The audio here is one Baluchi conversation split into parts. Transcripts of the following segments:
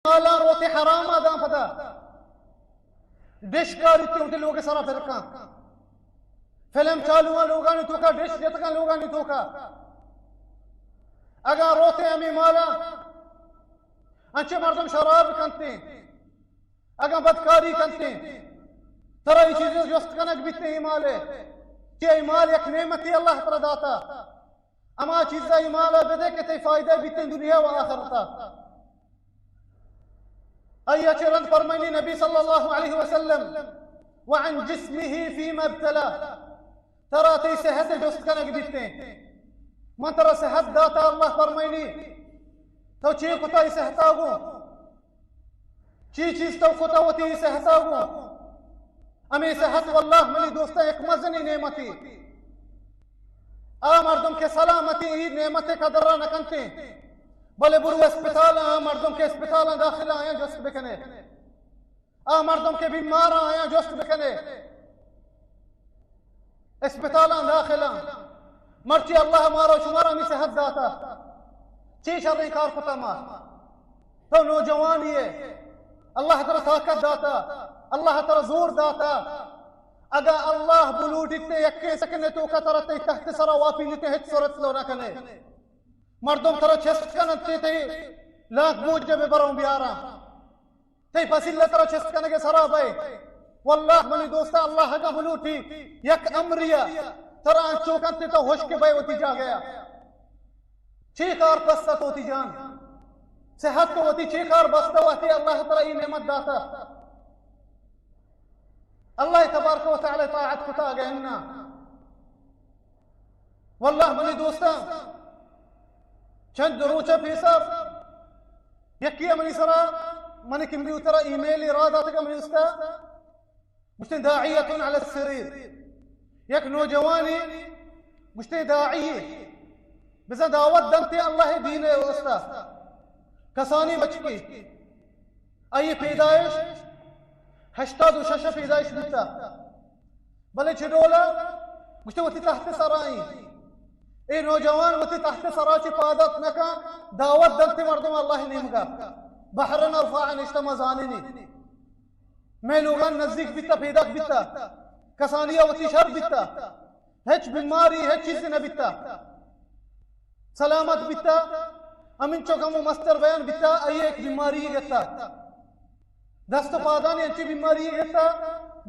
مالاں روتے حرام ءَ داں پدا۔ ڈش کاریت وتی لوگ ءِ سرا پرکاں۔ فلم چالو آں لوگانی توکا، ڈش جتگاں لوگانی توکا۔ اگاں روتے ہمے مالاں انچیں مردم شراب کنتیں، اگاں بدکاری کنتیں، ترا اے چیزیں جست کنگ بیتیں اے مال ءِ، کہ اے مال یک نعمتے اللہ ترا داتا۔ ہما چیزا اے مالا بدے کہ تئی فائدہ بیتیں دنیا و آخرتا۔ آئی ءَ چہ رند فرمائنی نبی صلی اللہ علیہ وسلم، وعن جسمه فيما ابتلاه، ترا تئی صحت ءِ جست کنگ بیتیں۔ من ترا صحت داتا، اللہ فرمائنی، تو چے کتا اے صحتا گوں؟ چی چیز تو کتا وتی صحتا گوں؟ ہمے صحت واللہ منی دوستاں یک مزنیں نعمتے۔ آ مردم کہ سلامتی اے نعمت ءِ قدر ءَ نہ کنتیں، بلے برو اسپتالاں، آ مردم کہ اسپتالاں داخل آں، آیاں جست بکنے۔ آ مردم کہ بیماراں، آیاں جست بکنے۔ اسپتالاں داخلاں۔ مرچی اللہ مارا و شمارا ہمے صحت داتا۔ چے شریں کار کتا ما؟ تو نوجوانی ئے۔ اللہ ترا طاقت داتا۔ اللہ ترا زور داتا۔ اگاں اللہ بلوٹیت، یکیں سکنڈ ءِ توکا ترا تئی تحت سرا واپینیت، ہچ صورت لو نہ کنے۔ مردم ترا چست کننت، تئی لانک بوج بہ بروں بیاراں۔ تئی پسیلہ ترا چست کنگ ءِ سرا بئے۔ واللہ منی دوستاں، اللہ اگاں بلوٹی، یک امریا ترا انچو کنت تو ہشک بئے وتی جاگہ ءَ۔ چے کار بستہ تو وتی جان؟ صحت تو وتی چے کار بستہ وہدے اللہ ترا اے نعمت داتا؟ اللہ تبارک و تعالی طاعت کتا اگہ انا؟ واللہ منی دوستاں، چند روچ پیسر یکی منی سرا، منی کمپیوتر ءَ ای میل را داتگ منی استا، گوشتے داعیۃ علی السریر، یک نوجوانے گوشتے داعی، بزاں دعوت دنتے اللہ دین ءِ واسطہ۔ کسانی بچکے، آئی پیدائش ہشتاد و شش پیدائش بیتا، بلے چہ ڈولا گوشتے وتی تحت سرائیں۔ اے نوجوان وتی تحت سرا چہ پادات نکا، دعوت دنتے مردم اللہ نیمگا۔ بحرا ارفاعا اشتما زانینی۔ مئے لوگان نزیک بیتا، پیداک بیتا، کسانیا وتی شر بیتا، ہچ بیماری، ہچ چیز نہ بیتا، سلامت بیتا۔ ہمینچو کمو مستر بیان بیتا، آئی یک بیماری گتا، دست و پادانی انچی بیماری گتا،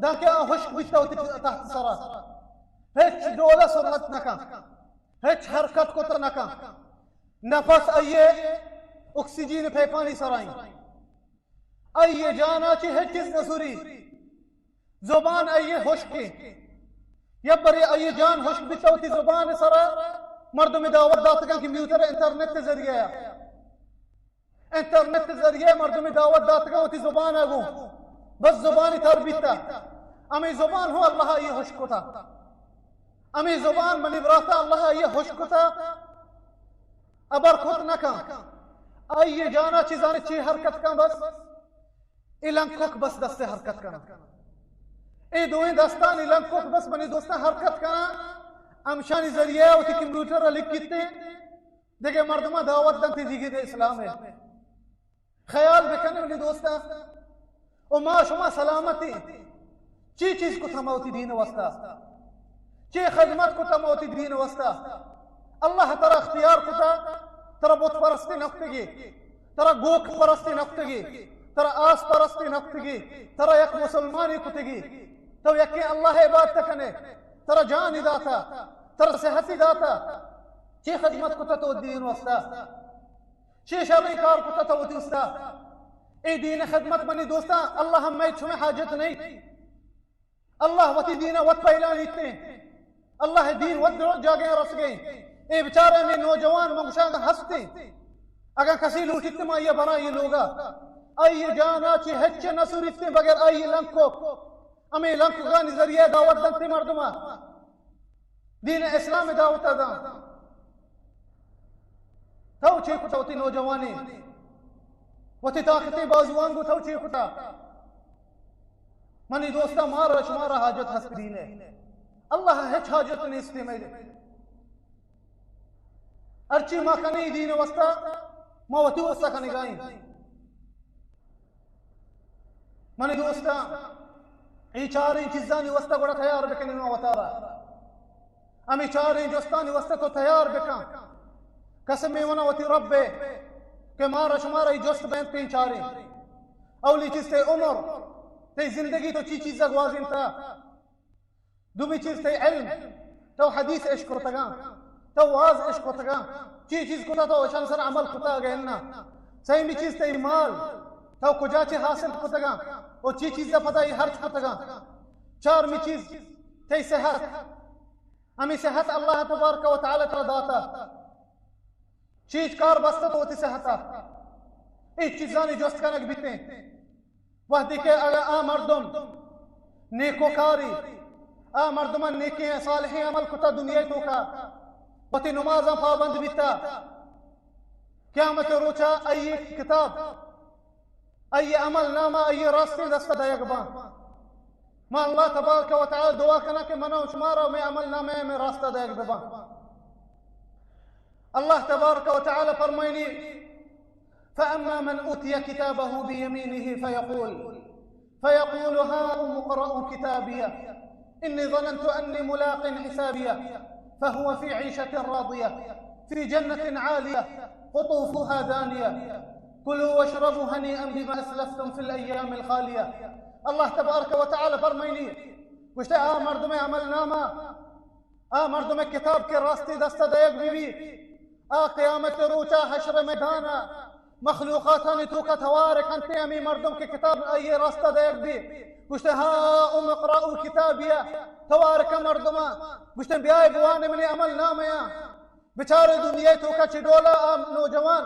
دانکہ آ ہشک بیتا وتی تحت سرا، ہچ ڈولا سرعت نکا، ہچ حرکت کت نکا، نفس آئی اکسیجن پیپانی سرائیں۔ آئی جانا چہ ہچ چیز نہ سوری، زبان آئی ہشکیں۔ یک برے آئی جان ہشک بیتا، وتی زبان سرا مردم دعوت داتگاں کہ میوتر انٹرنیٹ ذریعہ، انٹرنیٹ ذریعہ مردم دعوت داتگاں وتی زبان گوں، بس زبانی تر بیتا۔ ہمیں زبان ہو اللہ آئی ہشک کتا، ہمیں زبان منی براتا اللہ آئی ہشک کتا۔ ابر کت نہ کن۔ آئی جانا چیزانی چی حرکت کن بس۔ اے لنکک بس دست حرکت کن۔ اے دوئیں دستانی لنکک بس منی دوستاں حرکت کن۔ امشانی ذریعہ وتی کمپیوٹر لکھتے۔ دیگہ مردمہ دعوت دنتے دیگہ دے اسلام ہے۔ خیال بکن منی دوستاں۔ و ما شما سلامت ایں۔ چی چیز کتا ما وتی دین واسطہ؟ چی خدمت کتا ما وتی دین واسطہ؟ اللہ ترا اختیار کتا، ترا بت پرستی نکتگی، ترا گوک پرستی نکتگی، ترا آس پرستی نکتگی، ترا یک مسلمانی کتگی، تو یکیں اللہ عبادت کنے، ترا جانی داتا، ترا صحتی داتا، چی خدمت کتا تو دین واسطہ؟ چی شریں کار کتا تو وتی استا؟ اے دین خدمت منی دوستاں، اللہ ہم مئے چمے حاجت نہیں۔ اللہ وتی دین وت پہلانیتے۔ اللہ دین وت درو جاگہ رسگے۔ اے بیچارہ میں نوجوان منگشاں ہستے۔ اگر کسی لوٹیت ما یہ بنا یہ لوگا۔ آئی جانا چی ہچ نہ سوریتے بغیر آئی لنکو۔ ہمیں لنکگانی ذریعہ دعوت دنتے مردمہ۔ دین اسلام دعوت داں۔ تو چے کتا وتی نوجوانی؟ وتی طاقتیں بازوان گو تو چے کتا؟ منی دوستاں، مارا شمارا حاجت ہست دین ہے۔ اللہ ہچ حاجت نیست میں۔ ہرچی ما کنی دین واسطہ، ما وتی واسطہ کنگائیں۔ منی دوستاں، اے چاریں چیزانی واسطہ گڑا تیار بکنیں ما وتارا۔ ہمے چاریں جستانی واسطہ تو تیار بکن۔ قسم من وتی رب ءَ کہ مارا شمارا اے جست بینت اے چاریں۔ اولی چیز تئی عمر، تئی زندگی تو چی چیزا گوازینتا۔ دومی چیز تئی علم، تو حدیث اش کتگاں، تو واز اش کتگاں، چی چیز کتا تو اشان سر عمل کتا اگہ انا۔ سیمی چیز تئی مال، تو کجا چی حاصل کتگاں و چی چیز پدا ای خرچ کتگاں۔ چارمی چیز تئی صحت، ہمے صحت اللہ تبارک و تعالی ترا داتا۔ چیچ کار بستہ تو وتی صحتا۔ اے چیزانی جست کنگ بیتیں۔ وہدے کہ اگاں آ مردم نیکوکاری، آ مردم نیکیں صالحیں عمل کتا دنیا توکا، وتی نمازاں پابند بیتا، قیامت روچا آئی کتاب، آئی عمل نامہ، آئی راستیں دستا دئیگ باں۔ ما اللہ تبارک و تعالی دعا کناں کہ منا و شمارا مئے عمل نامہ مئے راستہ دئیگ بباں۔ اللہ تبارک و تعالی فرمائنی، فأما من أوتي كتابه بيمينه فيقول، فيقول هاؤم اقرءوا كتابيه، إني ظننت أني ملاق حسابيه، فهو في عيشة راضية، في جنة عالية، قطوفها دانية، كلوا واشربوا هنيئا بما أسلفتم في الأيام الخالية۔ اللہ تبارک و تعالی فرمائنی، گوشتے، آ مردم عمل نامہ، آ مردم کتاب کہ راستی دست دئیگ بی بی، آ قیامت روچا حشر میدانا مخلوقاتانی توکا توار کنتے، ہمے مردم کہ کتاب آئی راستہ دئیگ بی۔ گوشتے، ہاؤم اقرءوا کتابیہ، توار کن مردما۔ گوشتے، بیائے بوانے منی عمل نامیا۔ بچارے دنیا توکا چہ ڈولا آ نوجوان،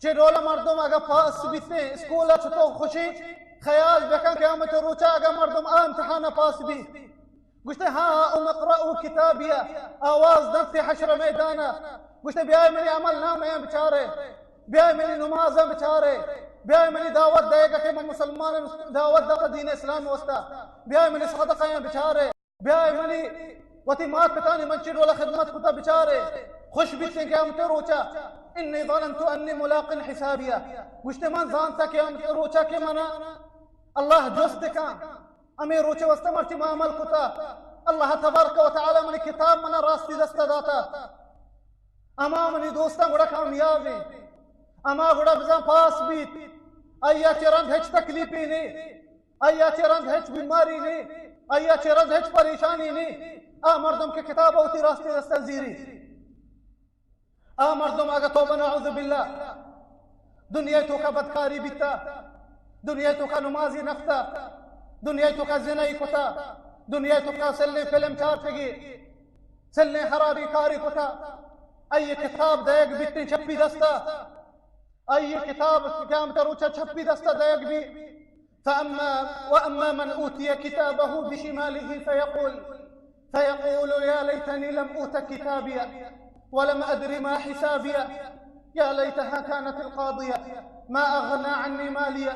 چہ ڈولا مردم اگا پاس بیتے، اسکولا چتو خوشی خیال بکن قیامت روچا اگا مردم آ امتحانا پاس بی۔ گوشتے، ہاؤم اقرءوا کتابیہ، آواز دنتے حشر میدانا۔ گوشتے، بیائے منی عمل نامہ بچارے، بیائے منی نمازاں بچارے، بیائے منی دعوت دئیگا کہ من مسلمان دعوت داتا دین اسلام واسطہ، بیائے منی صدقہ بچارے، بیائے منی وتی مات پتانی من چی ڈولا خدمت کتا بچارے۔ خوش بیتیں قیامت روچا، انی ظننت انی ملاق حسابیہ۔ گوشتے، من زانتا قیامت روچا کہ منا اللہ جست کن۔ ہمے روچے واسطہ مرچی ما عمل کتا، اللہ تبارک و تعالی منی کتاب منا راستی دستا داتا۔ ہما منی دوستاں گڑا کامیاب ہیں، ہما گڑا بزاں پاس بیت، آیا چہ رند ہچ تکلیفی نہیں، آیا چہ رند ہچ بیماری نہیں، آیا چہ رند ہچ پریشانی نہیں۔ آ مردم کہ کتاب ہوتی راستی دستا زیری۔ آ مردم اگہ توبہ نعوذ باللہ دنیا توکا بدکاری بیتا، دنیا توکا نمازی نفتا، دنیا توکا زنائی کتا، دنیا توکا سلیں فلم چارتگی، سلیں حرابی کاری کتا، آئی کتاب دئیگ بیتیں چپی دستا، آئی کتاب قیامت روچا چپی دستا دئیگ بی۔ فأما، وأما من أوتي كتابه بشماله فيقول، فيقول يا ليتني لم أوت كتابيه ولم أدر ما حسابيه، يا ليتها كانت القاضية، ما أغنى عني ماليه،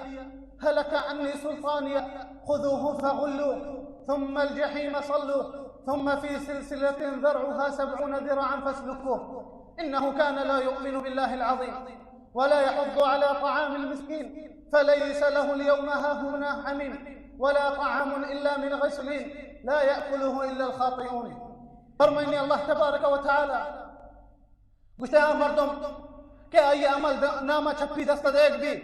هلك عني سلطانيه، خذوه فغلوه، ثم الجحيم صلوه، ثم في سلسلة ذرعها سبعون ذراعا فاسلكوه، إنه كان لا يؤمن بالله العظيم، ولا يحض على طعام المسكين، فليس له اليوم هاهنا حميم، ولا طعام إلا من غسلين، لا يأكله إلا الخاطئون۔ فرمائنی اللہ تبارک و تعالی، گوشتے، آ مردم کہ آئی عمل د-، نامہ چپی دست دیگ بی،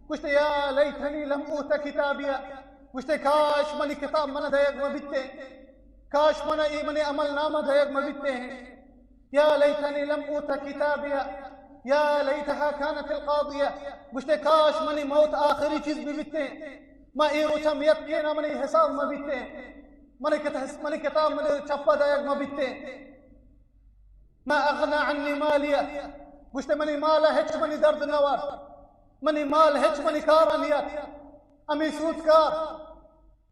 گوشتے، یا لیتنی لم اوت کتابیہ، گوشتے، کاش منی کتاب من دیگ مہ بیتے، کاش من ای منی عمل نامہ دیگ مہ بیتے۔ یا لیتنی لم اوت کتابیہ، یا لیتہا کانت القاضیہ، گوشتے، کاش منی موت آخری چیز بہ بیتے، ما اے روچا میت کینا منی حساب مہ بیتے، منی کت-، منی کتاب منی چپا دیگ مہ بیتے۔ ما اغنی عنی مالیہ، گوشتے، منی مالا ہچ منی درد نہ وارت، منی مال ہچ منی کارا نیت۔ ہمے سودکار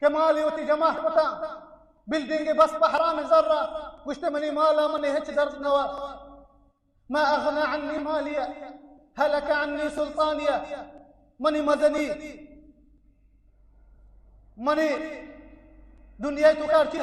کہ مالی وتی جمع کتا، بلڈنگ بس پہ حرام زرا، گوشتے، منی مالا منی ہچ درد نہ وارت۔ ما اغنی عنی مالیہ، ہلک عنی سلطانیہ، منی مزنی، منی دنیا توکا ہرچی